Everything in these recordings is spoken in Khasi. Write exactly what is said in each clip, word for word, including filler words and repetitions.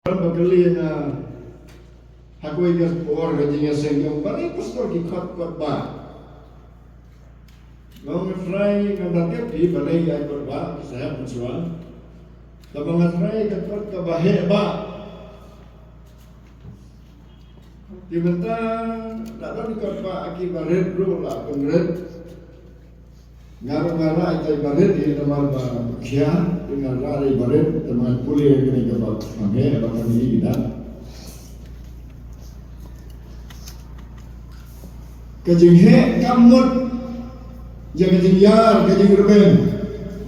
Ba kylli nga ha kawei ka por ka jingïaseng jong balei pastor ki khot kot ba. Nga ong nga trai, nga da tip hi balei ïa kot ba ki sahep mynshuwa. Kaba nga trai ka kot kaba heh ba. Ki mynta la don kot ba ki barit ruh la pynrit. Nga ruh nga rai tai barit ïa namar ba khia, te nga rai barit, te nga pule ïa kane kaba kham heh ba kham ïa ki da. Ka jingheh kam mut ïa ka jingïar, ka jingrben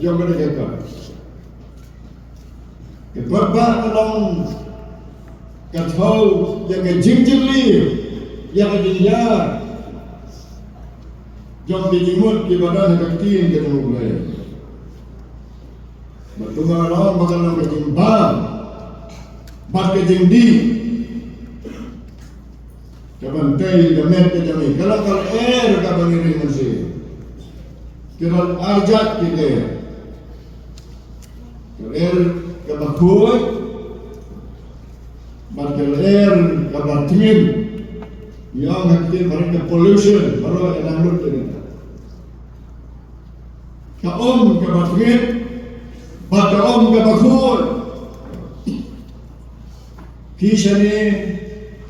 jong kane ka kot. Ka kot ba ka long ka thew ïa ka jingjylliew, ïa ka jingïar jong ki jingmut kiba don ha ka ktien ka jong U Blei. Bad kumba nga ong ba ka long ka jingbam bad ka jingdih. Ka ban tei ka met ka jong ngi ka long ka lyer kaba ngi ring mynsiem. Ki don ar jait ki lyer. Ka lyer kaba khuid bad ka lyer kaba tngit. Ïa nga ktien ba ring ka pollution baroh ïa nang lut ïa ngi. Ka um kaba tngit bad ka um kaba khuid. Phi shane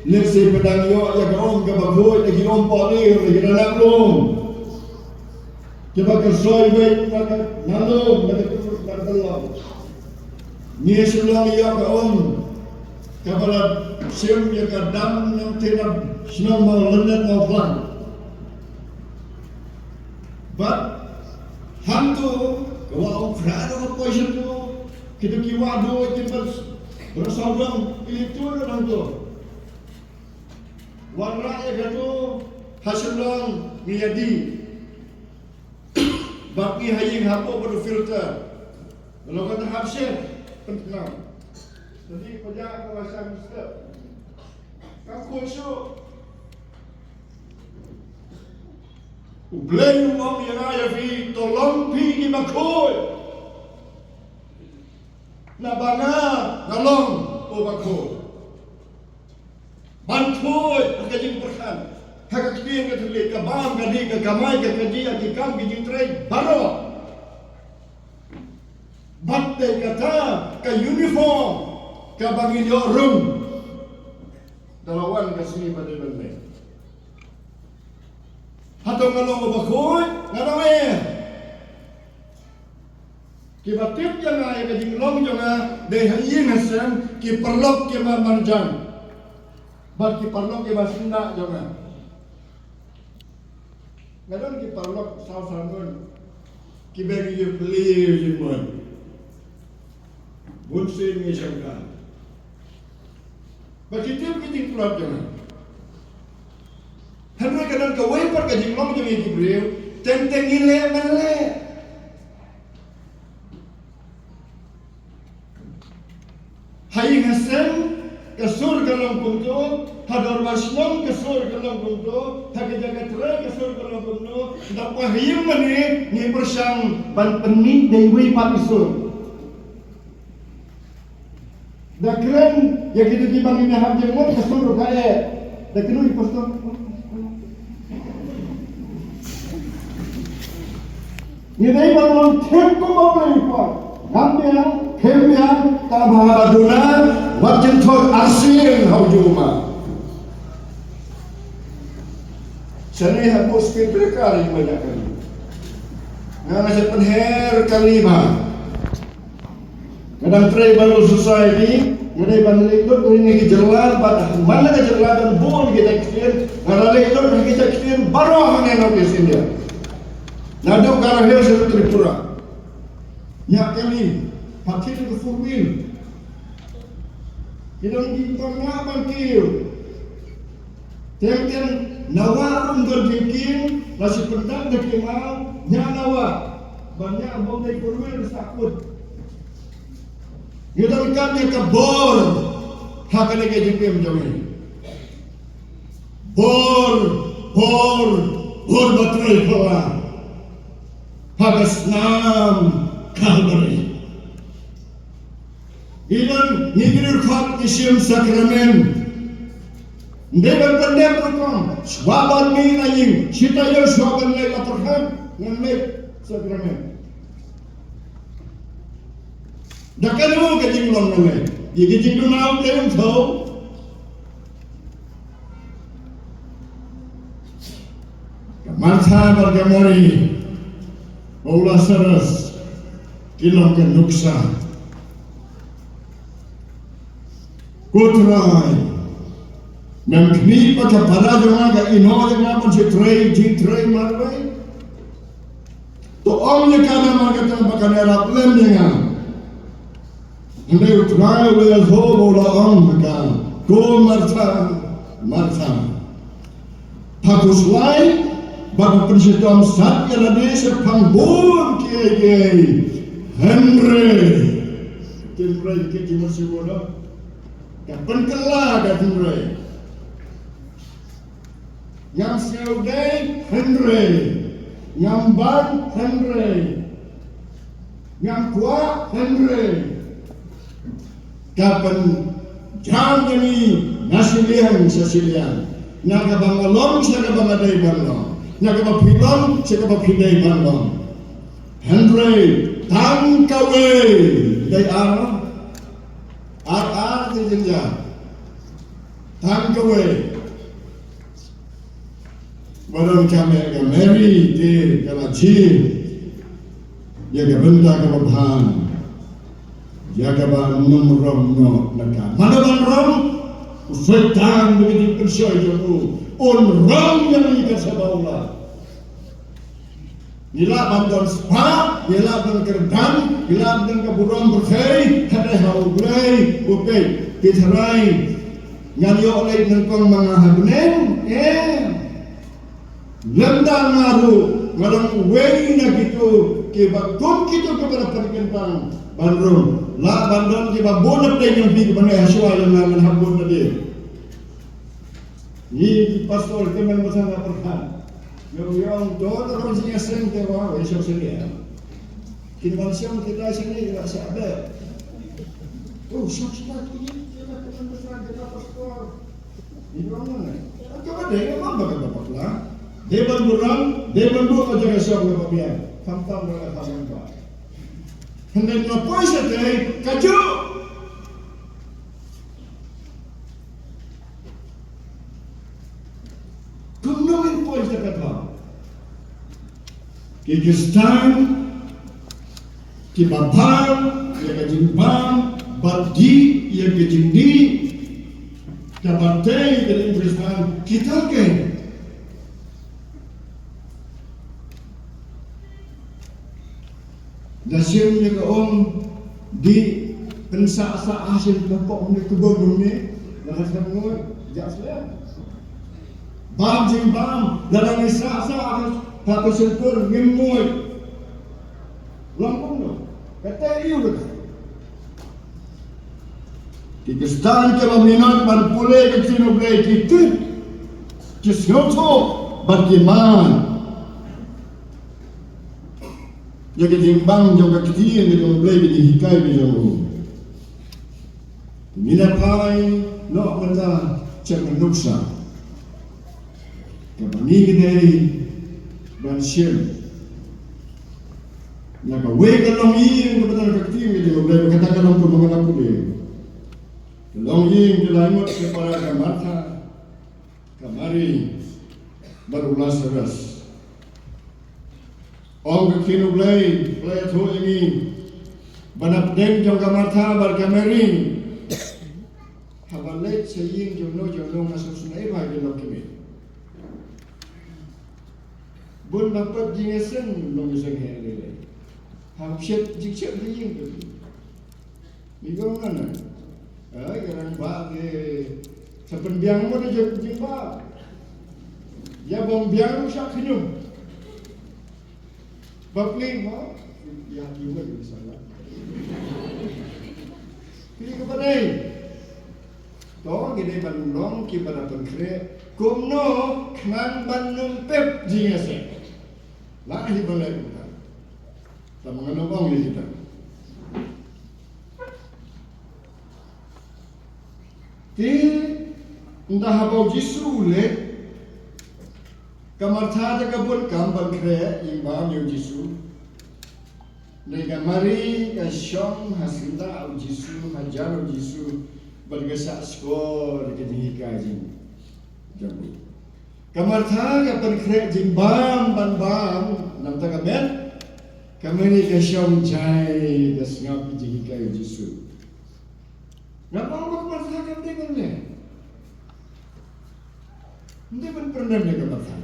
lehse phi dang ïoh ïa ka um kaba khuid, ïa ki um poh lir, ïa ki ranab lum. Kiba kyrsoi beit na ka nalum, na ka turut, na ka tyllong. Ngi shu long ïa ka um kaba la shim ïa ka dam nongtei na shnong Mawlyndet Mawphlang. Bad hangto ka wah u khra da ka poi sha to, kito ki wah do ki bas bra sawdong ki li to da hangto. Wanrah ïa kato ha Shillong ngi ïa dih. Bad ngi ha ïing hapoh bad u filter. Long kata hap shen pyntnam. Tadi pajak ka wah sha mister. Ka khuid shuh. U Blei u ong ïa nga ïa phi, to long phi kiba khuid. Naba nga nga long uba khuid. Ban khuid ha ka jingpyrkhat, ha ka ktien ka thylliej, ka bam ka dih, ka kamai ka kajih, ha ki kam ki jingtrei baroh. Bad dei kata ka uniform kaba ngin ïoh rung da la wan ka sngi ba dei ban mih. Hato nga long uba khuid? Nga dang eh. Kiba tip ïa nga ïa ka jinglong jong nga dei ha ïing ha sem, ki paralok kiba marjan bad ki paralok kiba syndah jong nga. Nga don ki paralok saw san ngut kiba ngi ïa plie ïa ki mon. Bun sien ngi shongkha. Ba ki tip ki jingtlot jong nga. Hynrei ka don kawei pat ka jinglong jong ngi ki briew, teng teng ngi leh ban leh. Ha ïing ha sem ka sur ka long kumto, ha dorbar shnong ka sur ka long kumto, ha ka jaka trei ka sur ka long kumto, da poi ha ïing mane ngi pyrshang ban pynmih da iwei pat i sur. Da kren ïa kito kiba ngi hap jingmut ka sur ruh ka eh. Da kynnoh i pastor. Ngi dei ban long them kum u Blei u kwah. Ngam biang, them biang, tang ba haba duna wat jynthut arsien ha u jong u ma. Shane ha post speed breaker ïa ba ïa kali. Nga nga sha pynher kali ba. Nga dang trei Bible Society, nga dei ban leit lut ïa ki jylla, bad man la ka jylla ban bun ki jait ktien, nga la leit lut ïa ki jait ktien baroh hangne North East India. Naduh Garo Hills sha Tripura. Ñiah kali, pat thied ka four wheel. Ki don ki tong ñiah ban kiew. Teng teng na wah ruh ym don jingkieng, la shu pyndap da ki maw, ñiah na wah. Ban ñiah bym dei pyrwir sa kut. Ngi donkam ïa ka bor ha kane ka jingim jong ngi. Bor, bor, bor ba trei phylla ha ka snam Kalbari. Ngi don, ngi kyrkhu, ngi shim sakramen. Ngi dei ban pyndep rukom. Shuwa ban mih na ïing, shi taïew shuwa ban leit la pyrkhat, ngan leit sakramen. Da kano ka jinglong ngan leit? Ïa ka jingduna U Blei um thaw. Ka Martha bad ka Mari, bad u Lasarus, ki long ka nuksa. Ko Trai, mem khmih ba ka para jong nga ka ïehnoh ïa nga ban shu trei jingtrei marwei? To ong ïa ka namar kata ba kan ïarap lem ïa nga. Hynrei U Trai u la ïathuh bad u la ong ha ka, ko Martha, Martha, pha khuslai bad pha pynshitom sat ïa lade shaphang bun kiei kiei. Hynrei, hynrei ki jingmut shu bun, ka pynkylla ka hynrei. Ngam sngew dei, hynrei. Ngam ban, hynrei. Ngam kwah, hynrei. Ka pynjam ïa ngi na shiliang sha shiliang. Na kaba nga long sha kaba nga dei ban long. Na kaba phi long sha kaba phi dei ban long. Hynrei tang kawei. Dei ar, ar, ar te jynjar. Tang kawei. Ba don ka Mary, ka Mary te ka la jia ïa ka bynta kaba bha, ïa kaba ym rong noh na ka. Mano ban rong? U Soitan bad ki jingpynshoi jong u. Un rong ïa ngi katba u lah. Ngi lah ban don spah, ngi lah ban kyrdan, ngi lah ban don ka burom pyrthei, hynrei ha U Blei, u peit, phi tharai ngan ïoh leit nyngkong ma nga ha bneng? Em. Lymda nga ruh nga long uwei na kito kiba kum kito kiba la pynkyntang ban rung. Lah ban don kiba bun na pdeng jong phi kiban ai ha shuwa ïa nga, ngan hap bun na dei. Ngi ki pastor te mynta nga pyrkhat. Ïong ïong to, to rong jingïaseng te, wa, wa, ïaseng seni, eh. Kin wan seng kita seni, kita siap deh. Oh, siap, siap, ini kita teman besar, kita pastor. Ini orang mana? Kan coba deh, apa bakal dapat lah? Dei ban burom, dei ban buh ka jaka shong kaba biang. Khamtam ba la khamtam ba. Hynrei nga poi shatei, kajuh. Kumno ngin poi sha kata? Ki Khristan kiba bam ïa ka jingbam bad dih ïa ka jingdih, kaba tei ïa ka jingkhristan, kita ki da shim ïa ka um, dih pynsah sah ha shin pokok ne ka bor ne, la ka shem ngut, jah slem. Bam jingbam, lada ngi sah sah ha ka shyntur ngim mut. Long kumno? Kata ïa u kata. Ki Khristan kiba minot ban pule ka ktien U Blei ki tip, ki sngewthuh bad ki man ïa ka jingbang jong ka ktien ka jong U Blei, ka jinghikai ka jong u. Ngin ïa phai noh mynta sha ka nuksa kaba ngi dei ban shim. Na kawei ka longïing kaba don ha ka ktien ka jong U Blei, kata ka long kumba nga la pule. Ka longïing ka la ïoh ka para ka Martha, ka Mari bad u Lasarus. Ong ka ktien U Blei, U Blei ïathuh ïa ngi ba na pdeng jong ka Martha bad ka Mari, haba leit sha ïing jong no jong no, nga sngewsynei ba ki long kmie. Bun ba pat jingïaseng long ïaseng heh lei lei. Haba shet jingshet ha ïing jong ki. Ngi ong ngan, eh, ïa rangbah te sa pynbiang mo da jingbiang ba. Ïa bym biang shah khñium. Bapli mo, ïa ki wei sa la. Ki ka ba dei. To ngi dei ban long kiba da pynkhreh kumno khnang ban ym pep jingïaseng. La hi ban leh kumta. Tang ba ngan ong ïa kita. Te, ynda haba u Jisu u leit, ka Martha te ka bun kam ban khreh jingbam ïa u Jisu. Hynrei ka Mari ka shong ha syndah u Jisu, hajan u Jisu, bad ka shah skor ïa ka jinghikai jong u. Ka Martha ka pynkhreh jingbam ban bam, namar ka met, ka Mari ka shong jai, ka sngap ïa ka jinghikai u Jisu. Nga ong ba ka Martha kam dei ban leh. Ym dei ban pynrem ïa ka Martha.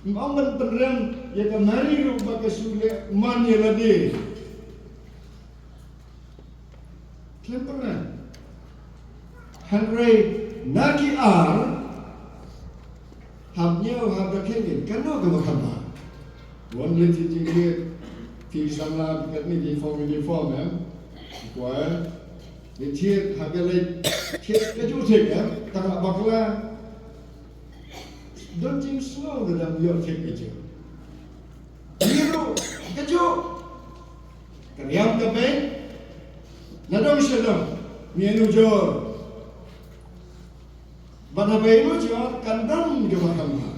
Ym ong ban pynrem ïa ka Mari ruh ba ka shu leh man ïa lade. Khlem pynrem. Hynrei na ki ar, hap ñiew hap da kheiñ, kano kaba kham bha? Wan leit thied jingthied, phi samla katne ki form uniform, em? Kwah, leit thied, hap ïa leit thied kajuh thik, em? Tang la bakla. Don jingsngew lada ym ïoh thik kajuh. Ngi ruh kajuh. Ka riam ka beit. Na dong sha dong. Ngi ïanujor. Bad haba ïanujor kan don kaba kham bha.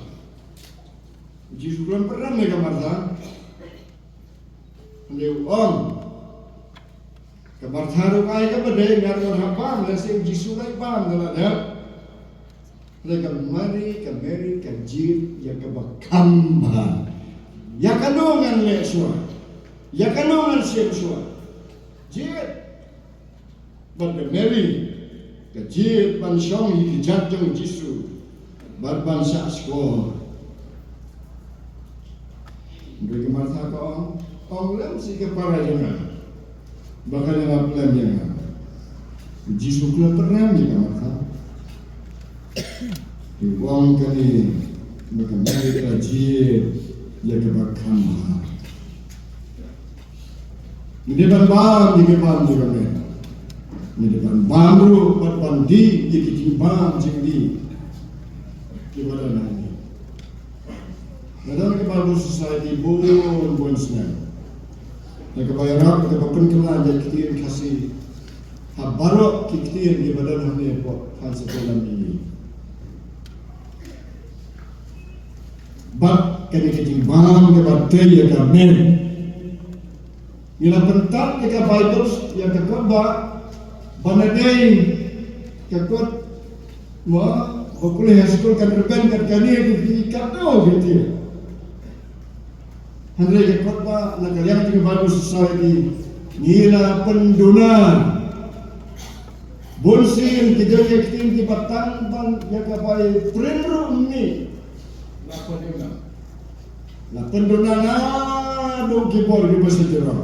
U Jisu u khlem pynrem ïa ka Martha. Hynrei u ong, ka Martha ruh ai kaba dei, nga ruh ngan hap bam, lehse u Jisu u la bam, nga la dep. Hynrei ka Mari, ka Mari ka jied ïa kaba kham bha. Ïa kano ngan leh shuwa? Ïa kano ngan shim shuwa? Jied. Bad ka Mari ka jied ban shong ha ki kjat jong u Jisu bad ban shah skor. Hynrei ka Martha ka ong, ong lem sha ka para jong nga ba kan ïarap lem ïa nga. U Jisu u khlem pynrem ïa ka Martha. Te u ong kane ba ka Mari ka jied ïa kaba kham bha. Ngi dei ban bam ïa ki bam jong ka met. Ngi dei ban bam ruh bad ban dih ïa ki jingbam jingdih kiba don hangne. Nga don ha ka Bible Society bun bun snem. Nga kaba ïarap, nga kaba pynkylla ïa ki ktien Khasi ha baroh ki ktien kiba don hangne hapoh than sha ka lam ïa ngi. Bad kane ka jingbam kaba tei ïa ka met. Ngi la pyntat ïa ka Baibl, ïa ka kot ba, ba na dei ka kot, mo, ba pule ha skul kan rben kat kane, ki, ki, katno ki tieng. Hynrei ka kot ba na ka liang jong ka Bible Society ngi la pynduna. Bun sien ki don ïa ki ktien kiba tang ban ïa ka bai print ruh ym mih. La pynduna. La pynduna naduh ki bor kiba sha jrong.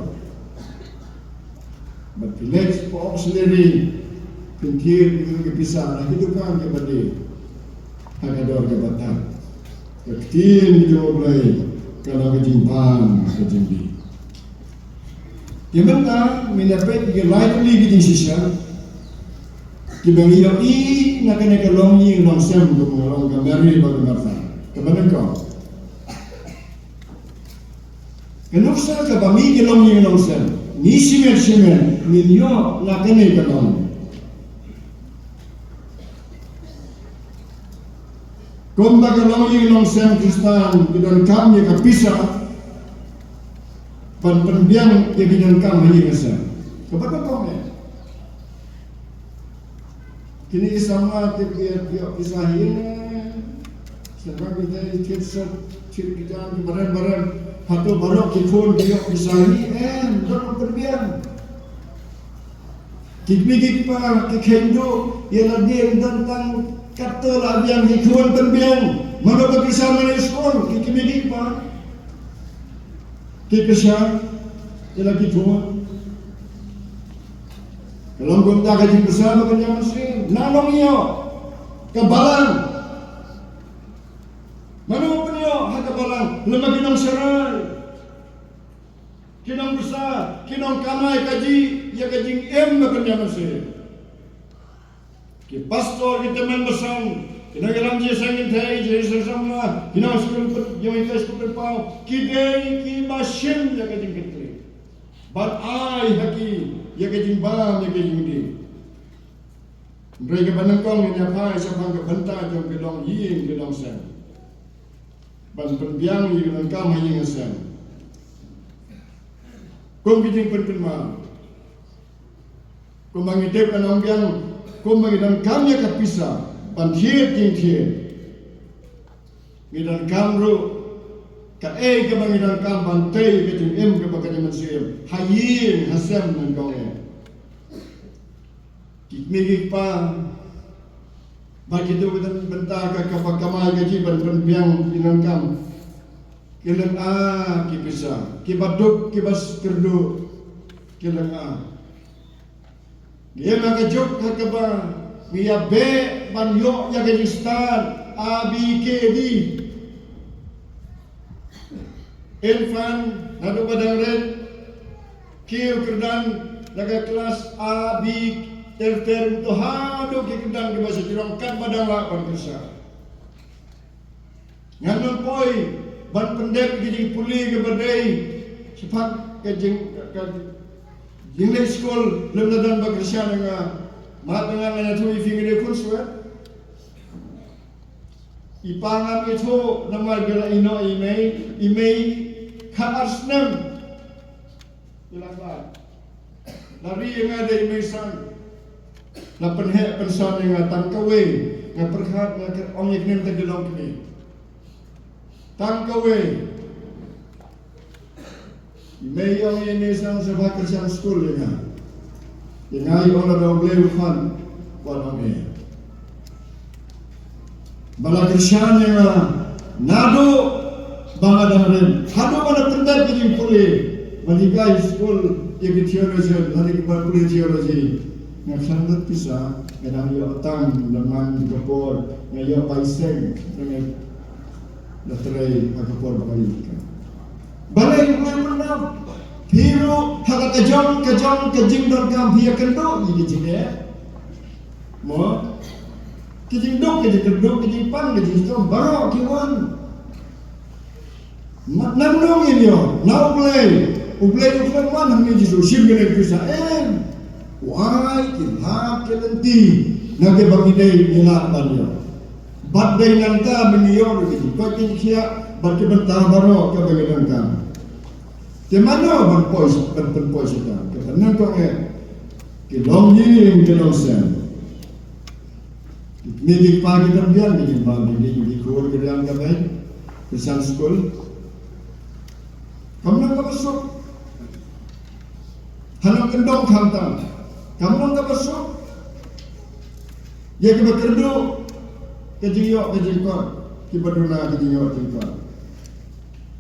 Bad phi leit sha auctionery, phin thied ïa ki pisa na ki dukan kiba die ha ka dor kaba tang. Ka ktien ka jong U Blei ka long ka jingbam ka jingdih. Te mynta ngin ïa peit ïa ki lai tylli ki jingshisha kiba ngi ïohi na kane ka longïing longsem, kumba nga ong, ka Mary bad ka Martha. Kaba nyngkong, ka nuksa kaba mih ki longïing longsem, ngi shimet shimet ngin ïoh na kane ka long. Kumba ka longïing longsem Khristan ki donkam ïa ka pisa ban pynbiang ïa ki jingdonkam ha ïing ha sem. Kaba nyngkong eh. Kine ki samla tip ki ïoh pisa hi eh. Sngewbha ki dei thied sot, thied ki jam ki barem barem. Hato baroh ki khun ki ïoh pisa hi eh. Don pynbiang. Ki kmie ki kpa ki kheiñ duh ïa lade, don tang katta la biang, ki khun pynbiang. Mano ba pisa mane skul, ki kmie ki kpa ki pisa ïa la ki khun. Ka long kumta ka jingpisa ba kan ïa mynsiem. Nang nong ïoh ka balang. Mano pynïoh ha ka balang, lem bad ki nongsharai. Ki nongpisa, ki nongkamai kajih ïa ka jingim ba kan ïa mynsiem. Ki pastor, ki tymmen basan, ki nongïalam jingïaseng kynthei, jingïaseng samla, ki nongskul, ki nonghikai skul pynpaw, ki dei kiba shim ïa ka jingkitkhlieh ban ai ha ki ïa ka jingbam, ïa ka jingdih. Hynrei kaba nyngkong ngin ïa phai shaphang ka bynta jong ki longïing ki longsem ban pynbiang ïa ki donkam ha ïing ha sem. Kum ki jingpynpynmar, kumba ngi tip ka nongbiang, kumba ngi donkam ïa ka pisa ban thied jingthied, ngi donkam ruh kaei kaba ngi donkam ban tei ka jingim kaba ka jingmynsiem ha ïing ha sem nyngkong eh. Ki kmie ki kpa, ba ki duk bynta ka kaba kamai ka jingban pynbiang ki donkam, ki lynga ki pisa, kiba duk kiba kyrduh ki lynga. Ngi ïa ka juk ha kaba ngi ïa beh ban ïoh ïa ka jingstad A B K D. Infant naduh ba dang rit, kiew kyrdan na ka klas A B ter ter to haduh ki kyrdan kiba sha jrong katba dang lah ban kyrshan. Ngan ym poi ban pyndep ki jingpule kiba dei shaphang ka jing ka jingleit skul lem na don ba kyrshan nga. Mat nga nga ïathuh ïa phi, nga dei khun swet. I pa ngam ithuh namar ba la ïehnoh i mei, i mei khatar snem. Ïa la khlad. La ri ïa nga da i mei san. La pynheh pynsan ïa nga tang kawei. Nga pyrkhat, nga ong ïa kane mynta ki longkmie. Tang kawei. I mei i ong ïa i mei san, sngewbha kyrshan skul ïa nga. Ïa nga i ong, lada U Blei u kwah, wan ong ïa. Ba la kyrshan ïa nga naduh ba nga dang rit haduh ba la pyndep ki jingpule. Ba la ïa kai skul ïa ki theologian, lane kiba pule theology. Nga khlem don pisa, nga dang ïoh tang da man ka por, nga ïoh bai seng, nga la trei ha ka por ba ka ïa ka. Balei U Blei u pyndap? Phi ruh ha ka jong ka jong ka jingdonkam phi ïakynduh ïa ki jingeh. Mo? Ki jingduk, ki jingkyrduh, ki jingpang, ki jingshitom, baroh ki wan. Ma, na mano ngin ïoh? Na U Blei. U Blei u khlem wan hangne Jisu shim kane ka pisa, em. U ai ki lad ki lynti na kiba ngi dei ngi lah ban ïoh. Bad dei nangta ba ngi ïoh ruh ki jingkoit jingkhiah bad ki bynta baroh kaba ngi donkam. Te mano ban poi, ban pynpoi shata? Kata nyngkong eh, ki longïing ki longsem. Ki kmie ki kpa ki pynbiang, ki jingbam ki kmie ki khun ki riang ka bei, ki san skul. Kam long kaba suk. Hangne kyndong khamtam. Kam long kaba suk. Ïa kiba kyrduh ka jingïoh ka jingkor, kiba duna ka jingïoh jingkor.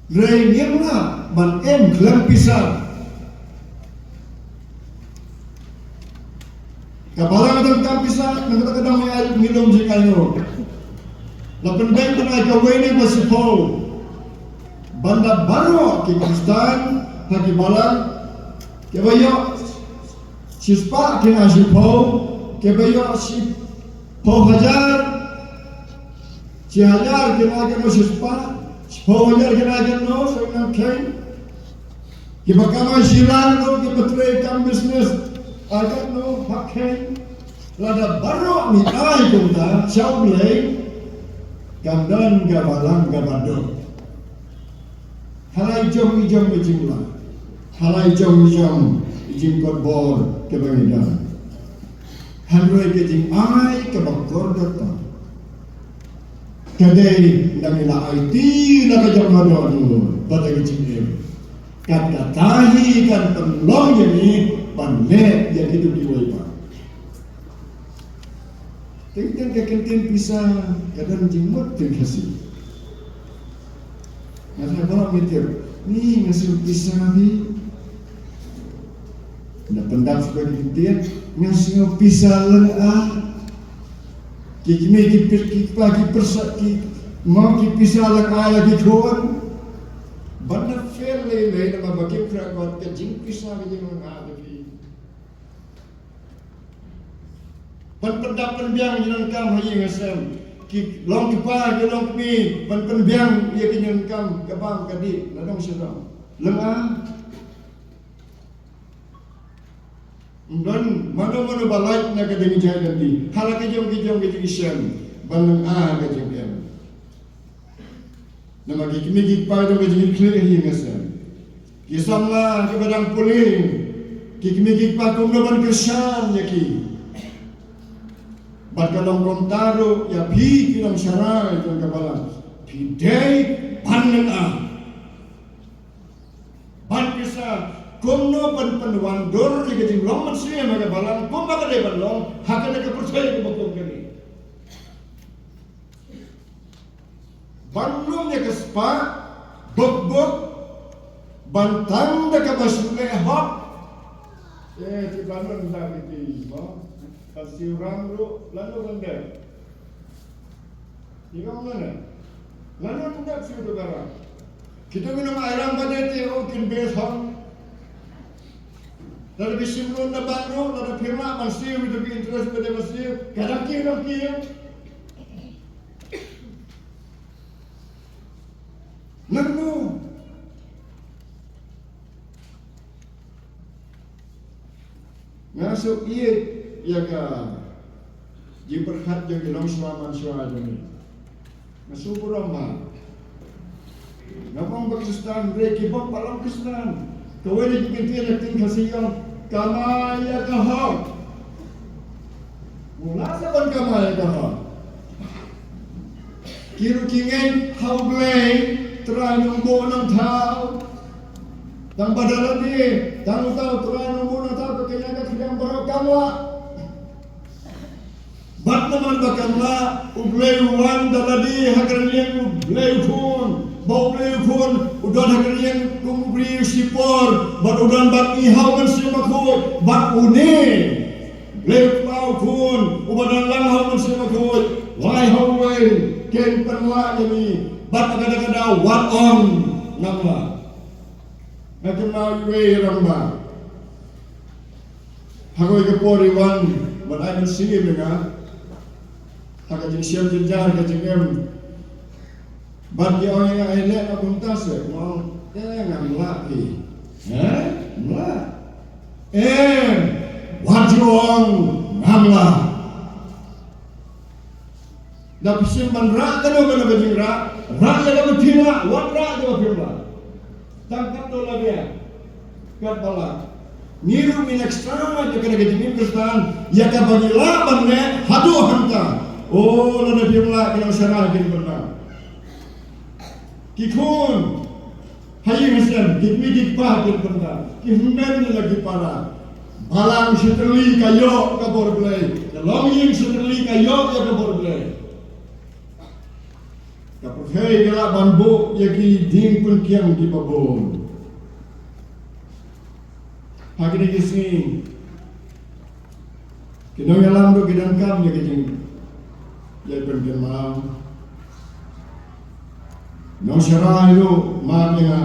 Hynrei ngim lah ban im khlem pisa. Ka balang ka donkam pisa, na kata ka daw ngi ai, ngi lum jingainguh. La pynbeit ban ai kawei ne ba shiphew. Ban da baroh ki Khristan ha ki balang, kiba ïoh shispah kin ai shiphew, kiba ïoh shiphew hajar, shi hajar kin ai katno shispah, shiphew hajar kin ai katno, sa nang kheiñ. Kiba kamai shi lak ruh, kiba trei kam business, ai katno, ha kheiñ. Lada baroh ngi ai kumta sha U Blei, kam don ka balang kaba duk. Ha la i jong i jong i jinglah, ha la i jong i jong i jingkot bor kaba ngi don. Hynrei ka jingai kaba kordor tam ka dei, lada ngi la aiti na ka jong ka dohnud bad ka jingim, kat kata hi kan pynlong ïa ngi ban leh ïa kito kiwei pat. Teng teng ka kyntien pisa ka don jingmut teng Khasi. Nga sa baroh ngi tip, ni nga sngew pisa ni. Nga pyndap shuh ka kyntien, nga sngew pisa lynga. Ki kmie ki pis, ki kpa ki pyrsa, ki mo ki pisa lynga ïa ki khun. Ban da fail lei lei namar ba kim khreh kot ka jingpisa ka jinglynga ka phi. Ban pyndap pynbiang ïa ki donkam ha ïing ha sem. Ki long kpa ki long kmie ban pynbiang ïa ki donkam ka bam ka dih na dong sha dong. Lynga. Don mano mano ba lait na ka jingïaid lynti ha la ka jong ka jong ka jingshem ban lynga ka jingim. Namar ki kmie ki kpa jong ka jingkitkhlieh ha ïing ha sem, ki samla kiba dang pule, ki kmie ki kpa kumno ban kyrshan ïa ki. Bad ka long kumta ruh ïa phi ki nongsharai jong ka balang, phi dei ban lynga. Ban kyrshan kumno ban pynwandur ïa ka jinglong mynsiem ha ka balang kumba ka dei ban long ha kane ka pyrthei kaba kum kane. Ban lum ïa ka spah bok bok, ban tang da kaba shu leh hok. Eh, te ban lum da kiti mo, ban siew rang ruh lano ban dep. Ïa ka mano ne? Lano ban dep siew da ka rang. Kita minum air rang ba dei te, oh, kin bes hok. Lada phi shim loan na bank ruh, lada phim lah ban siew, ito ki interest ba dei ban siew, ka dang kiew dang kiew. Nangno? Nga shu ïeit ïa ka jingpyrkhat jong ki longshuwa manshuwa jong ngi. Nga shu burom bha. Nga ong ba Khristan, hynrei ki bym pat long Khristan. Kawei na ki kyntien na ka ktien Khasi ong, kamai ïa ka hok. Mula sa ban kamai ïa ka hok. Ki ruh ki ngeit ha U Blei, Trai Nongbuh Nongthaw. Tang ba da lade, tang uta U Trai Nongbuh Nongthaw ka kynja ka khliang baroh kam lah. Bad namar ba kam lah, U Blei u wan da lade ha ka liang U Blei u Khun. Ba U Blei u Khun u don ha ka liang kum u briew shipor, bad u don bad ngi ha U Mynsiem Bakhuid, bad une Blei u Kpa u Khun uba don lang ha U Mynsiem Bakhuid, lai ha uwei, kin pynlah ïa ngi. Bad ha kata ka daw wat ong ngam lah. Nga kynmaw iwei i rangbah ha kawei ka por i wan ban ai mynsiem ïa nga ha ka jingshem jynjar ka jingim. Bad ki ong ïa nga, eh, leh noh kumta seh. Nga ong, eh, ngam lah phi. Eh, ngam lah. Eh, wat ju ong ngam lah. Da phi shem ban rah kano kano ka jingrah, rah ïa kaba phi lah, wat rah ïa kaba phim lah. Tang katto la biang, katba lah. Ngi ruh ngin exercise ïa kane ka jingim Khristan ïa kaba ngi lah ban leh haduh hangta. Oh, lada phim lah, ki nongsharai kin pyndap. Ki khun ha ïing ha sem, ki kmie ki kpa kin pyndap. Ki hynmen la ki para. Balang shi tylli ka ïoh ka bor Blei. Ka longïing shi tylli ka ïoh ïa ka bor Blei. Ka pyrthei ka lah ban buh ïa ki dieng pynkiang kiba bun. Ha kine ki sngi ki nongïalam ruh ki donkam ïa ka jingïapynkynmaw. Nongsharai ruh map ïa nga,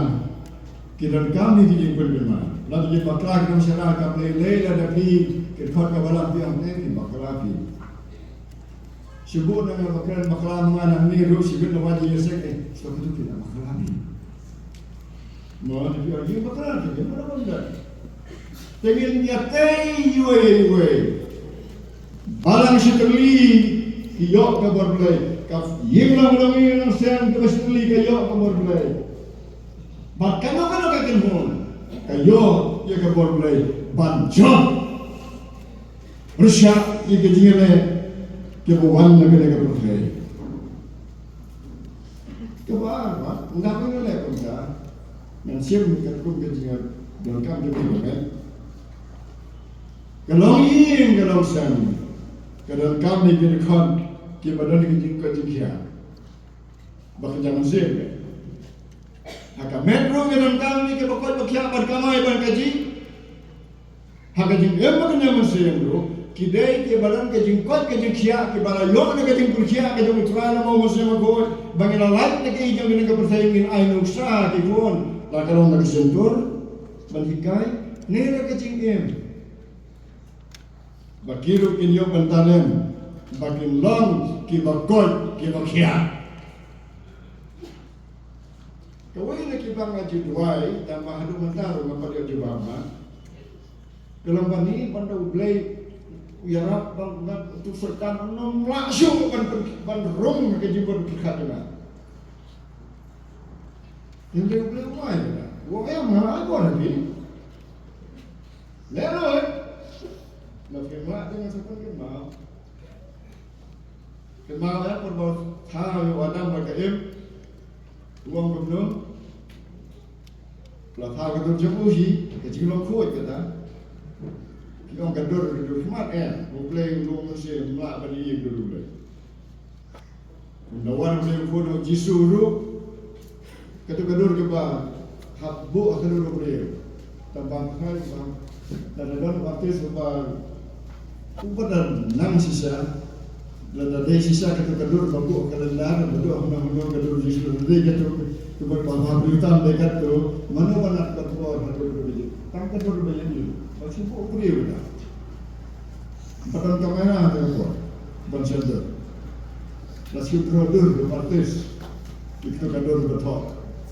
ki donkam ïa ka jingpynkynmaw. Lada ki bakla ki nongsharai, kam lei lei lada phi, ki khot ka balang phi ong, eh, phi bakla phi. Shibun na nga ba kren bakla ma nga nangne ruh, shibit na wajie sek, eh, stok itu phi na bakla phi. Mo, te phi ong ïa bakla phi, ïa bakla phi. Te ngin ïa tei iwei iwei. Balang shi tylli ki ïoh ka bor Blei. Ka ïing long long ïing long seng kaba shi tylli ka ïoh ka bor Blei. Bad kano kano ka kynhun ka ïoh ïa ka bor Blei ban jop pyrshah ïa ka jingïaleh kaba wan na kane ka pyrthei. Kaba ar, ba ynda phi leh kumta, ngan shim katkum ka jingdonkam jong phi, eh. Ka longïing ka longsem ka donkam ïa ki dkhot kiba don ka jingkoit jingkhiah ba kynja mynsiem, eh. Ha ka met ruh ka donkam ïa kiba koit ba khiah ban kamai ban kajih. Ha ka jingim ba kynja mynsiem ruh, ki dei kiba don ka jingkoit ka jingkhiah, kiba la ïoh na ka jingpyrkhiah ka jong U Trai lem bad U Mynsiem Bakhuid, ba ngi la lait na ka ïing jong kane ka pyrthei ngin ai nuksa ha ki khun, la ka long na ka shyntur ban hikai, ne na ka jingim. Ba ki ruh kin ïoh ban talem, ba kin long kiba koit kiba khiah. Kawei na kiba nga ju duwai, tang ba haduh mynta ruh ngam pat ïoh jubab ma. Ka long ba ni ban da U Blei u ïarap ban ban tu serkan nong la shu ban ban rung ka jingwan pyrkhat jong nga. Ïa U Blei u mai ka. Wa ya ma ai ko na ni. Le lo. Na ke ma de na sa kan ke ma. Kynmaw ïa, pynban thaw ïa u Adam bad ka Im. U ong kumno? La thaw ka dur jong u hi, ka jinglong khuid kata. Ki ong ka dur, ka dur khmat ïa. U Blei u long mynsiem, ym lah ban ïeng dur U Blei. Kumba wan U Blei u Khun, u Jisu ruh. Kato ka dur kaba hap buh ha ka dur u briew. Tang ba khraw ba lada don u artist uba uba da nang shisha, lada dei shisha kato ka dur ba buh ha ka lyndar, ba dei hangno hangno ka dur Jisu, lada dei kato kaba ba ha Britain dei kato, mano mano ka por ha dur ba ïa. Tang ka dur ba ïa. Ba shu buh u briew da. Ba don kamera ha ka por ban shu dur. La shu dur dur ba artist. Ïa kato ka dur ba thok.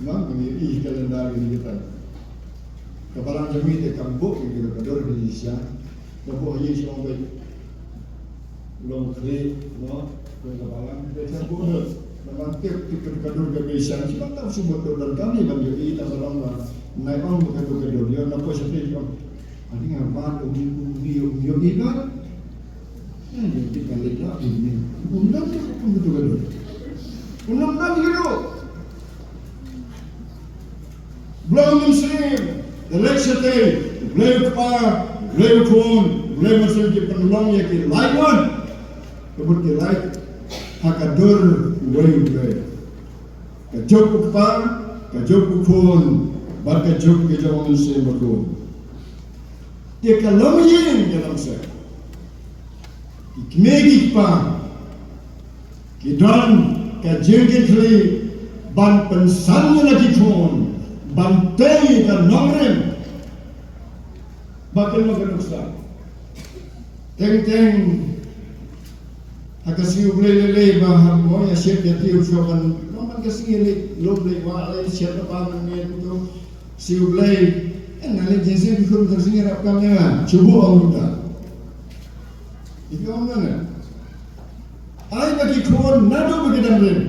Ngan ïa i ka lyndar ïa kita. Ka balang jong ngi te kam buh ïa kato ka dur ba ïa sha. Ka buh ïa sha ong ba long khlieh, no? Ka balang te kam buh dur. Namar tip tip kato ka dur ka ba ïa sha. Shu ban tau shu ban dur dan kami ban ïa i ta balang ba. Nai ong ba kato ka dur ïa na po sha te ong. Ati nga ban umi umi umi umi ban. Umi umi ban lek lah umi. Umi ban tu umi tu kan. Umi ban tu. Blei Mynsiem, the lek shatei, Blei Kpa, Blei Khun, Blei Mynsiem ki pynlong ïa ki lai wan. Kebut ki lai ha ka dur wei wei. Ka juk u Kpa, ka juk u Khun, bad ka juk ka jong u Mynsiem Bakhuid. Te ka long ïing ka long seh. Ki kmie ki kpa ki don ka jingkitkhlieh ban pynsan ïa la ki khun ban tei ka nongrim. Ba kin long ka nuksa. Teng teng ha ka sngi U Blei lei lei ba ha mo ïa shet ïa ti u shuwa ban long ban ka sngi lei lum lei wa lei shet ba ban ne tu. Sngi U Blei, eh, nga leit jingïaseng ki khun ka sngi rap kam ne nga. Shu buh ong kumta. Ïa ki ong ngan. Ai ba ki khun naduh ba ki dang rim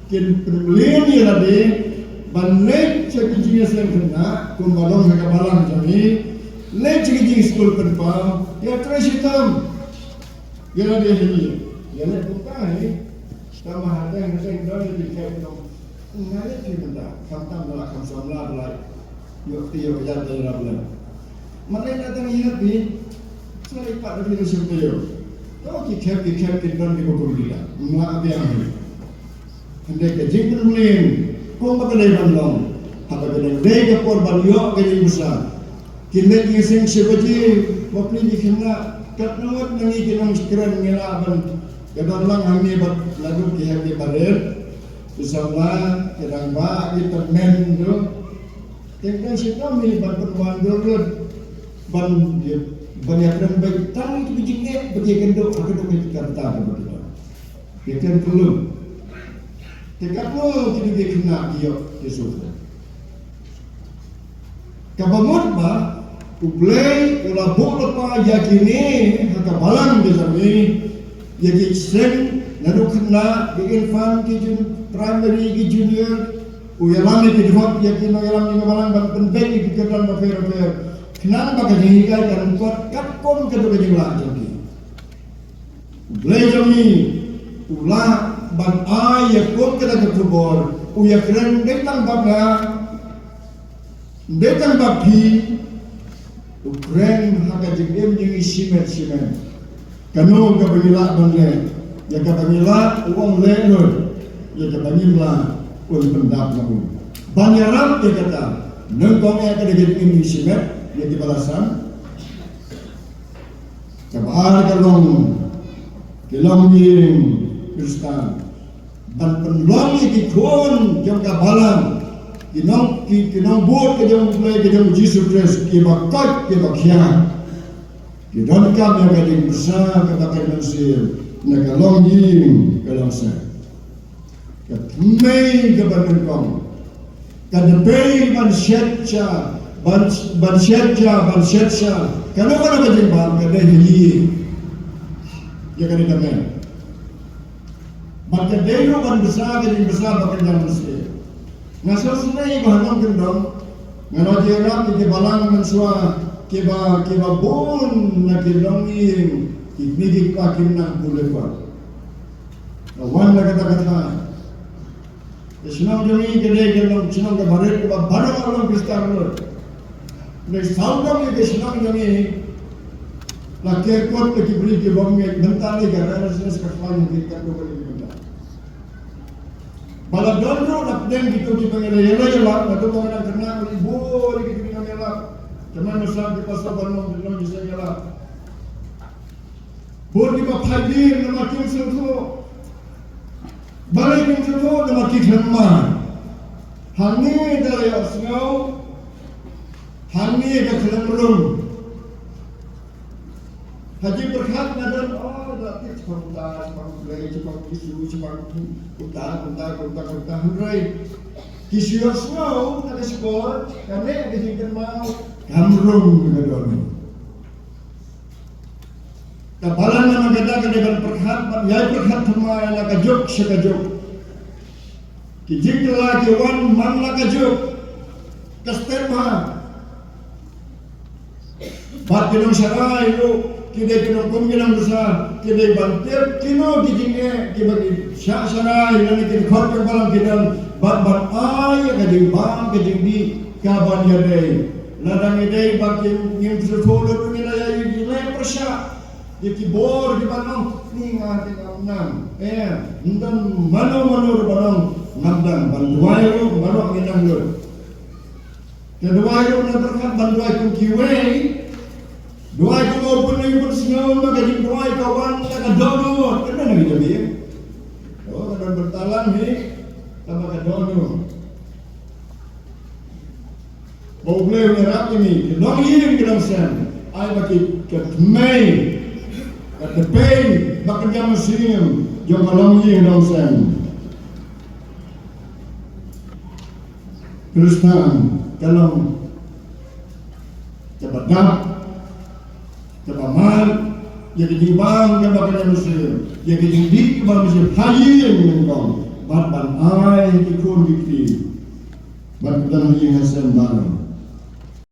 kin pynmlien ïa lade ban leit sha ki jingïaseng khynnah kumba long ha ka balang jong ngi. Leit sha ki jingskul pynpaw ïa trei shitom. Ïa lade ha ngi ïa leit kumta hi. Tang ba hadeng hadeng don ïa ki khun nong. Nga leh phi mynta, khamtam ba la kham samla ba la ïoh ti ïoh ïa ba la blem. Mynta nga dang ïa phi, sa ïa pat da phi na shim taïew. To ki khep ki khep ki don ki ba kum ki la. Nga biang hi. Hynrei ka jingpynmlien kum ba ka dei ban long. Haba ka dang dei ka por ban ïoh ka jingbsa. Ki leit ïaseng shi baje, bapli ki khynnah, katno ngut na ngi ki nongkren ngi lah ban, ka don lang hangne bad naduh ki hep ki barit, ki samla, ki rangbah, ki tymmen ruh. Teng teng shi kam hi ban pynwan dur lut, ban, ban ïakren beit tang ïa ki jingeh ba ki kynduh ha kata ka rta kaba ki don. Ïa kren kyllum. Te katno kine ki khynnah ki ïoh ki suffer. Kaba mut ba U Blei u la buh lypa ïa kine ha ka balang ka jong ngi, ïa ki seng naduh khynnah, ki infant, ki jun-, primary, ki junior, u ïalam ïa ki dkhot, ïa ki nongïalam ïa ka balang ban pynbeit ïa ki kyrdan bapher bapher. Khnang ba ka jinghikai kan kot katkum kato ka jinglah jong ki. U Blei jong ngi u lah ban ai ïa kum kata ka khubor, u ïakren dei tang bad nga, dei tang bad phi, u kren ha ka jingim jong ngi shimet shimet. Kano kaba ngi lah ban leh, ïa kaba ngi lah u ong leh lut, ïa kaba ngim lah un pyndap noh u. Ban ïarap ïa kata, nyngkong ïa ka dei ka jingim jong ngi shimet, ïa kiba la san. Kaba ar ka long, ki longïing Khristan. Ban pynlong ïa ki khun jong ka balang, ki nong, ki, ki nongbud ka jong U Blei ka jong U Jisu Khrist, kiba koit kiba khia. Ki donkam ïa ka jingbsa kaba ka mynsiem na ka longïing ka longseh. Ka thymmei kaba nyngkong. Ka dei ban shet sha, ban, ban shet sha, ban shet sha. Kano kano ka jingbam ka dei hi ïa kane ka mei. Bad ka dei ruh ban bsa ka jingbsa ba ka dang bsa. Nga sngewsynei ba ha nongkyndong nga la ïarap ïa ki balang mynshuwa kiba, kiba bun na ki longïing ki kmie ki kpa ki nang pule pat. Ka wan na kata ka thaiñ. Ka shnong jong ngi ka dei ka long shnong kaba rit kaba baroh long Khristan ruh. Dei sawdong ïa ka shnong jong ngi. La ker kot ïa ki briew ki bym ngeit, mynta ne ka R S S ka khlaiñ ki katto katne ki bynta. Ba la don ruh na pdeng kito kiba ngi la ïaleh ïalap, naduh ba nga dang khynnah ruh i bun ïa kito kiba ngi la ïalap. Te mynta ki pastor ba long, long ki seng ïalap. Bun kiba phai dien namar kim sngewthuh. Balei kim sngewthuh? Namar ki khlem mad. Hangne da la ïohsngew, hangne da khlem rung. Ha jingpyrkhat nga don, oh, la tip shaphang uta, shaphang U Blei, shaphang U Jisu, shaphang uta, uta, uta, uta, hynrei ki shu ïohsngew na ka shkor, kane ka jingkynmaw kam rung, ka don. Ka balang namar kata ka dei ban pyrkhat, ban ïai pyrkhat thymmai na ka juk sha ka juk. Ki jingkylla ki wan man la ka juk. Ka step ma. Bad ki nongsharai ruh ki dei ki nongkum ki nongbsa, ki dei ban tip kino ki jingeh kiba ki shah sharai lane ki dkhot ki balang ki don, bad ban ai ïa ka jingbam ka jingdih kaban ïadei. Lada ngi dei ba kim, ngim sngewthuh lut, ngi la ïa ïa ki leh pyrshah ïa ki bor kiba ong, ni nga te ngam nang. Eh, ym don mano mano ruh ba ong ngam nang, ban duwai ruh baroh ngi nang lut. Te duwai ruh ngi pyrkhat ban duwai kum kiwei. Duwai kum u pynlong u pynsngew, ba ka jingduwai ka wan na ka dohnud. Kane na ka jingduwai. Oh, ka don bynta lang hi, kaba ka dohnud. Ba U Blei un ïarap ïa ngi, ki longïing ki longsem. Ai ba ki, ka tmei, ka tpei, ba ka jam mynsiem jong ka longïing longsem. Khristan ka long kaba dap, kaba mad ïa ka jingbam kaba ka mynsiem, ïa ka jingdih kaba mynsiem ha ïing nyngkong, bad ban ai ha ki khun ki kti, bad kaba ha ïing ha sem baroh.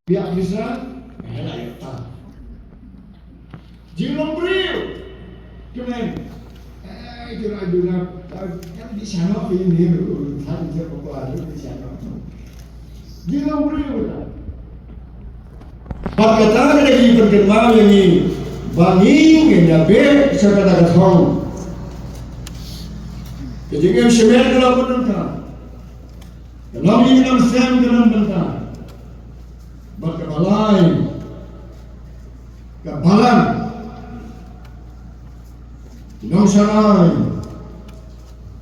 Biang Khristan, eh, la ïa ta. Jinglong briew. Kmen. Eh, kira juna. Kan di sana ini, kan di sana. Jinglong briew. Bad kata ka dei ka pynkynmaw ïa ngi ba ngi ngin ïa beh sha kata ka thong. Ka jingim shimet ka la pyndonkam. Ka long ïa ka nong sem ka nong bynta. Bad kaba lai, ka balang, ki nongsharai,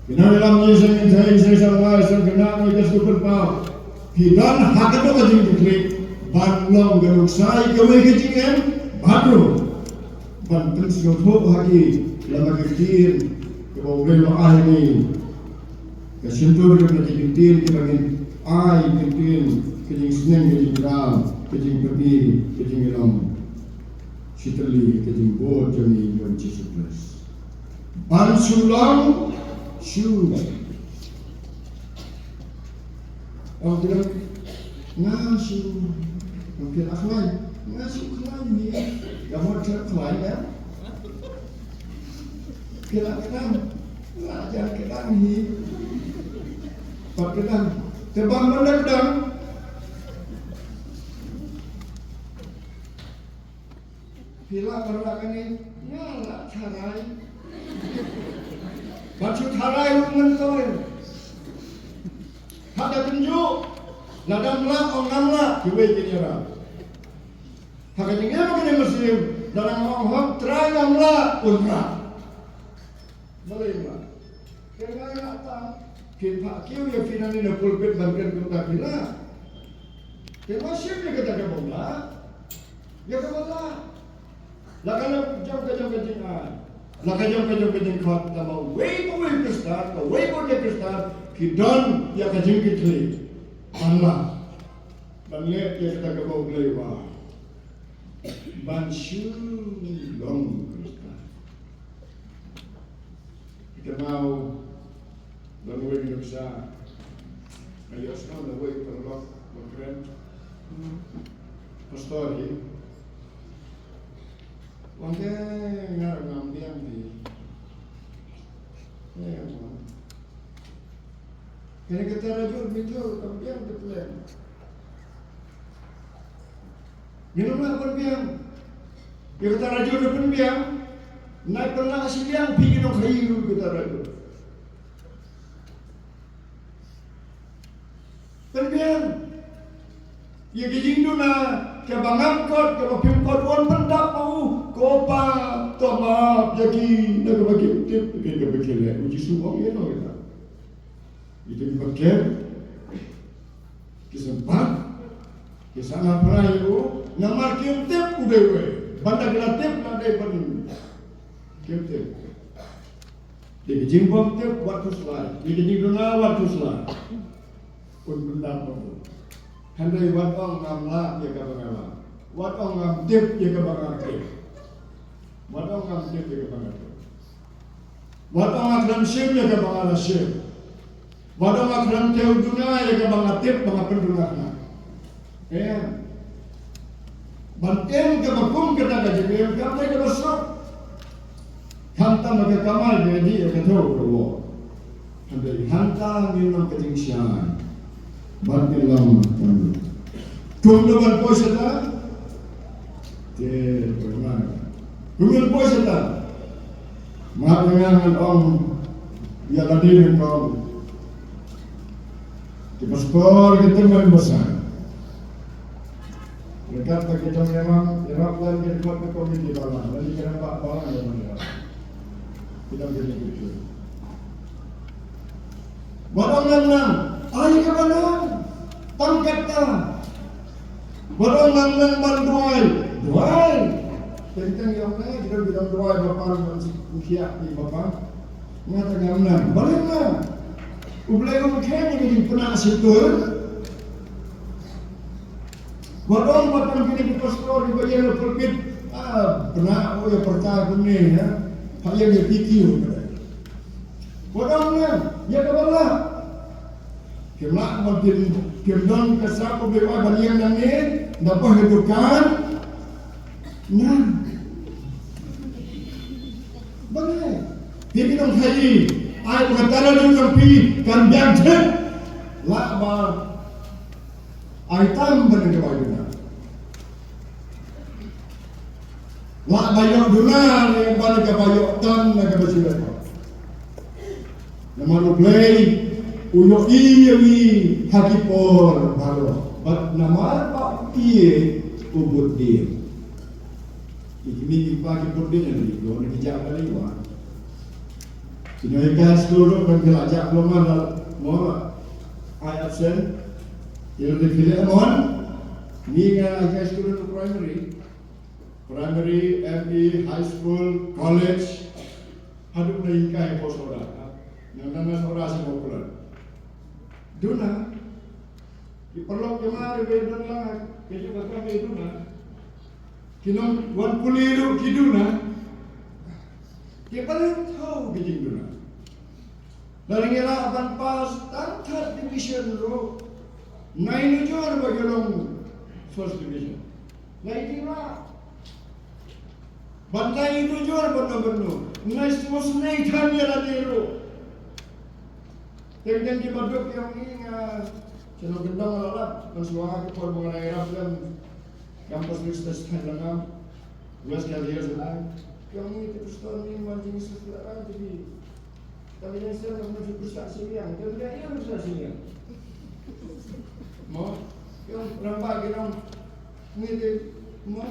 ki nongïalam ïing seng kynthei, seng samla, seng khynnah, ki ka sngewthuh paw. Ki don ha kata ka jingkitkhlieh ban long ka nuksa ïa kawei ka jingim, bad ruh ban pynsngewthuh ha ki lem bad ka ktien kaba U Blei u la ai ha ngi. Ka shyntur jong ka jingktien kaba ngin ai, ka ktien, ka jingsneng, ka jingkyrkhu, ka jingpyrdi, ka jingïalam. Shi tylli ka jingbud jong ngi ïa u Jisu Khrist. Ban shu long, shu. Ong bilang, nga shu. Ong bilang, nga shu khlaiñ ni. Ka mut shu khlaiñ, eh? Ki la kdang, la jan kdang hi. Pat kdang, te bang ban da kdang. Phi lah ban lah kane, nga lah tharai. Bad shu tharai ruh ngan tharai. Haba kynjuh, lada ym lah, ong ngam lah, kiwei kin ïarap. Ha ka jingim kane mynsiem, lada nga ong hok Trai ngam lah, un rah. Balei ym lah? Te nga ïa tam, kin phah kiew ïa phi nangne na pulpit ban kren kumta phi lah. Te nga shim ïa kata kaba ym lah. Ïa kaba lah. La ka la jong ka jong ka jingai. La ka jong ka jong ka jingkhot kaba uwei pa uwei u Khristan, kawei pa kawei u Khristan, ki don ïa ka jingkitkhlieh. Ban lah. Ban leh ïa kata kaba U Blei u wad. Ban shu long Khristan. Ka maw, long wei nuksa. Ayo sno na wei paralok, bakren. Pastor hi. Wang ke ngar ngam biang di. Eh, wang. Kene kita rajur minjur kam biang di plan. Ngin ym lah ban biang. Ïa kata rajur da pynbiang. Nai pynlah shiliang phi ki nongkhaii ruh kata rajur. Pynbiang. Ïa ki jingduna kaba ngam kot kaba phim kot, wan pyndap ma u. Ko Pa, to map ïa ki na kaba kim tip, ïa ki kaba ki leh. U Jisu u ong ïa no ïa ta. Ïa ki ba kem ki sympat, ki sngap phra ïa u, namar kim tip u dei uei. Ban da ki la tip la dei ban kim tip. Dei ki jingbym tip wat khuslai, dei ki jingduna wat khuslai. Un pyndap ma u. Hynrei wat ong ngam lah ïa kaba nga lah. Wat ong ngam tip ïa kaba nga tip. Wat ong ngam tip ïa kaba nga tip. Wat ong nga khlem shim ïa kaba nga la shim. Wat ong nga khlem thew duna ïa kaba nga tip ba nga pynduna. Em. Ban im kaba kum kata ka jingim kam dei kaba suk. Khamtam ka kamai ka dih ka thew ka wok. Hynrei hangta ngin long ka jingshai. Bad ngin long ka mut. Kumno ban poi shata? Te, kumno ban poi shata? Nga nga ngan ong ïa lade nyngkong. Ki pastor ki tymmen basan. Ryngkat bad ki jong ïamang, ïarap lem ki dkhot ka komiti balang, lane ki rangbah balang ïa ban ïarap. Ki dang ki dkhot. Ba dang nang nang, ai ka ba nang, tang kata. Ba dang nang nang ban duwai, duwai. Teng teng ïa nang, ki dang ki dang duwai ba pan ban si khiah ni ba pan. Nga tang ïa nang, ba nang nang. U Blei um khein ïa ki jingpynah shitur. Wat ong ba tang kine ki pastor kiba ïeng ha pulpit, ah, pynah, oh, ïa pyrta kumne, ha. Pha ïeng ïa P Q. Wat ong ngan ïa kaba lah. Kim lah ban kim, kim don ka sap ba ban ïeng nangne, da poi ha dukan. Ngan. Balei? Phi ki nongkhaii, ai ba ka tara jong phi kan biang thik. Lah ba ai tam ban ka bai duna. Lah ba ïoh duna ne ban ka bai ïoh tam na ka ba shu leh. Namar U Blei u ïohi ïa ngi ha ki por baroh. Bad namar ba u ïeit u bud dieng. Ki kmie ki kpa ki bud dieng ïa ngi, ki wan ki jah ka liwa. Ki nong hikai skul ruh ban ki la jah, long ma la mo la ai absent. Ki la dei ki leh mon. Ngi nga hikai skul ruh primary. Primary, M E, high school, college. Haduh na hikai ko soda. Nang nang soda si ko kulan. Duna. Ki paralok jong nga ruh ba ïadon lang, ki ju ka kam ïa duna. Ki nongwan pule ruh ki duna. Ki paralok thaw ki jingduna. Lada ngi lah ban pass tang third division ruh, nai nujor ba ki long first division. Nai dei lah. Ban nai nujor ban nang ban nang. Nai sngewsynei than ïa lade ruh. Teng teng ki baduk ïa ngi nga shnong kyndong la lap ban shuwa ki por ba nga nang ïarap lem. Campus Minister Stan Langam, West Khasi Hills Alliance. Ïa ngi te Pastor ngi man jingsuh la ran te bi. Te bi sel la man jingsuh siliang, te bi ïa jingsuh siliang. Mo, ïa rangbah ki nong ngi te mo,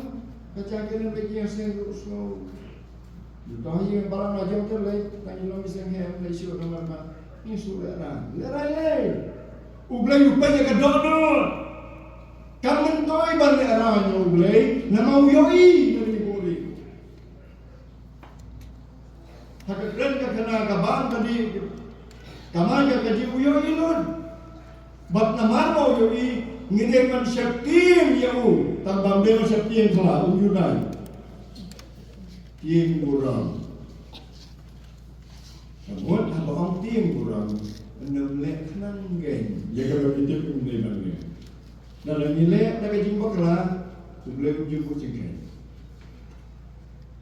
ka jang ki nong ba ki ïa seng ruh sngewsynei. Ïa ka hi balang la jong te lei, tang ïa long ïa seng hem lei shuh namar ba ïa shuh lehrain. Lehrain lei. U Blei u peit ïa ka dohnud. Kam myntoi ban lehrain ïa U Blei, namar u ïohi ïa ki buhrieh. Ha ka kren ka khana ka bam ka dih, ka mai ka kajih u ïohi lut. Bad namar ba u ïohi, Ngi dei ban sheptieng ïa u, tang bym dei ban sheptieng khlem u Juda. Tieng burom. Ka mut haba ong tieng burom, ym leh khnang kein ïa kaba ngi tip ym dei ban leh. Lada ngi leh da ka jingbakla, U Blei um ju buh jingkheiñ.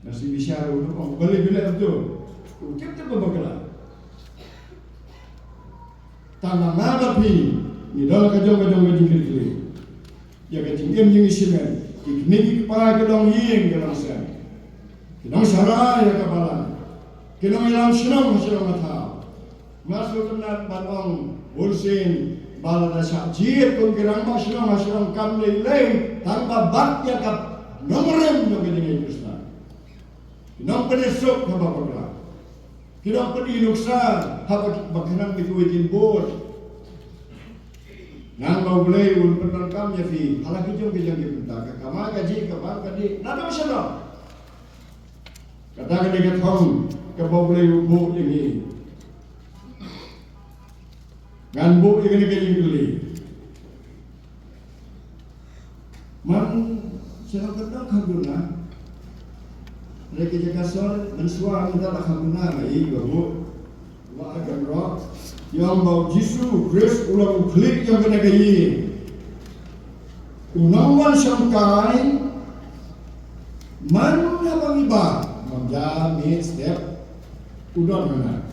Nasi bishar u ong balei phi leh to. U tip tip ba bakla. Tang ma nga bad phi, ngi don ka jong ka jong ka jingkitkhlieh. Ïa ka jingim jong ngi shimet, ki kmie ki kpa ki nongïing ki nongsem, ki nongshakri ïa ka balang, ki nongïalam shnong shnong ha thaw. Nga sngewtynnat ban ong bunsien ba lada shah jied kum ki rangbah shnong ha shnong kam lei lei tang ba bat ïa ka nongrim jong ka jingïeit Khristan. Ki nongpynïasuk haba bakla. Ki nongpynïaid nuksa haba ki, ba khnang ba kiwei kin bud. Ngan ba U Blei un pyndonkam ïa phi ha la ki jong ki jong ki bynta, ka kamai kajih, ka bam ka dih, naduh shalor. Kata ka dei ka thong kaba U Blei u buh ïa ngi. Ngan buh ïa kane ka jingkylli. Man shalor ka dok ha duna. Re ka jaka sor, mynshuwa mynta la ha duna nga ïohi ba buh. Wa ka rok. Ïa ba U Jisu Khrist u long u khlieh jong kane ka ïing. U nongwan shongkai. Man haba ngi ba, man ja mih step. U don mana.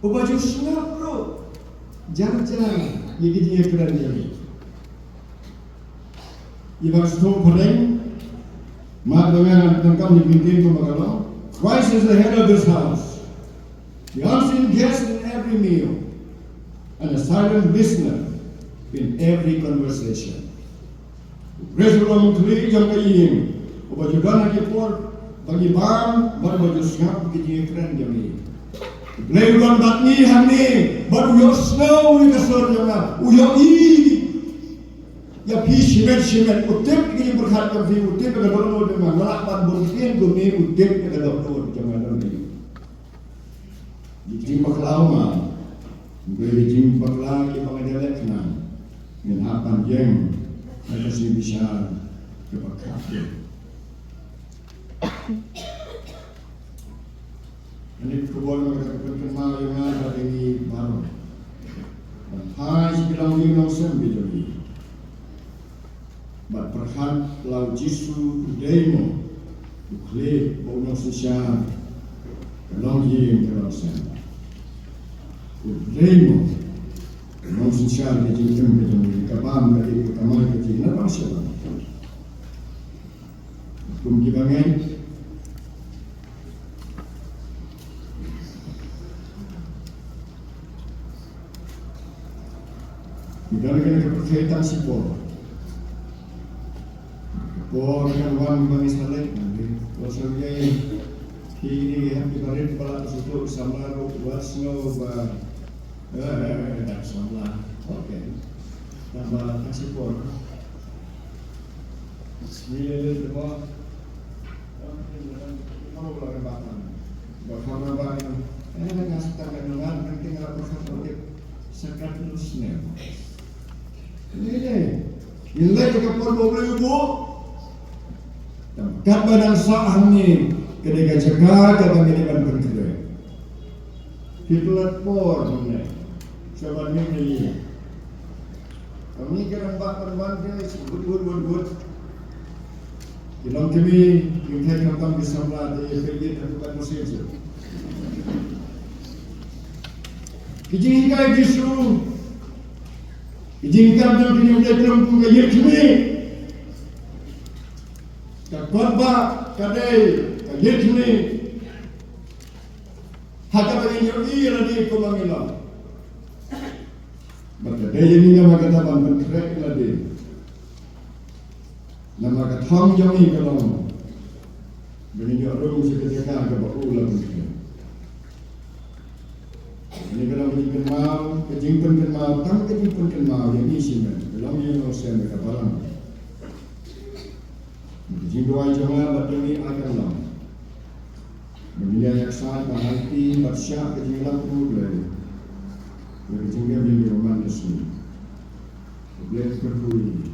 Uba ju sngap ruh jar jar ïa ki jingïakren jong ngi. Ïa ba sdang phareng, ma da ngan tang kam ni pyntin ko ma ka long. Christ is the head of this house. The unseen guest in every meal and a silent listener in every conversation. Khrist u long u khlieh jong ka ïing. Uba ju don ha ki por ba ngi bam bad uba ju sngap ki jingïakren jong ngi. U Blei u don bad ngi hangne bad u ïohsngew ïa ka sur jong nga. U ïohi ïa phi shimet shimet. U tip ïa ki jingpyrkhat jong phi, u tip ïa ka dohnud jong nga. Nga lah ban bun ktien kumne, u tip ïa ka dohnud jong nga. Don ïa ki jingbakla ma. Hynrei ki jingbakla kiba nga ïaleh khnang ngin hap ban ïeng ha ka sngi bishar kaba khadduh. Kane ka khubor nga ka pynkynmaw ïa nga bad ïa ngi baroh. Ban phai sha ki longïing longsem ki jong ngi. Bad pyrkhat la u Jisu u dei mo u khlieh bad u nongsynshar ka longïing ka longsem. U dei mo u nongsynshar ka jingim ka jong ngi, ka bam ka dih, ka kamai ka jing, na bang sha bang. Kum kiba ngeit. Ngi don kane ka pyrthei tang shipor. Ka por kan wan ba ngi sa leit, ngi por sa leit. Ki ni ki hap ki barit ba la shuh shuh samla ruh wat sngew ba, eh, eh, eh, dak samla. Okay. Tang ba tang shipor. Ngi leit leit ba. Ba kham na ba, eh, nga sdang ka nongan, kan ting la ba kham ba tip. Sakat nus ne. Ngi leit, ngi leit ka por ba u Blei u buh. Tang katba nang sah hangne, ka dei ka jaka kaba ngi dei ban pynkhreh. Phi klet por hangne. Sha ban ngi ngi. Kane ka rangbah ban wan te shi wut wut wut wut. Ki longkmie, ki thei khamtam ki samla te ïa peit ïa ka ban message. Ki jinghikai Jisu. Ki jinghikai jong ki jinghikai jong ka ïa kmie. Ka kot ba ka dei ka ïa kmie. Ha kaba ngi ïohi ïa lade kum ma ngi long. Bad ka dei ïa ngi namar kata ban pynkhreh ïa lade. Namar ka thong jong ngi ka long ba ngin ïoh rung sha ka jaka kaba u la pynkhreh. Kane ka long ka jingkynmaw, ka jingpynkynmaw, tang ka jingpynkynmaw ïa ngi shimet. Ka long ïa ngi shen ka balang. Ka jingduwai jong nga bad jong ngi ai kan long. Ba ngin ïa ïaksaid ban aiti bad shah ka jingïalam u Blei. Nga ka jingdem ïa ka man ka sngi. Ka Blei kyrkhu ïa ngi.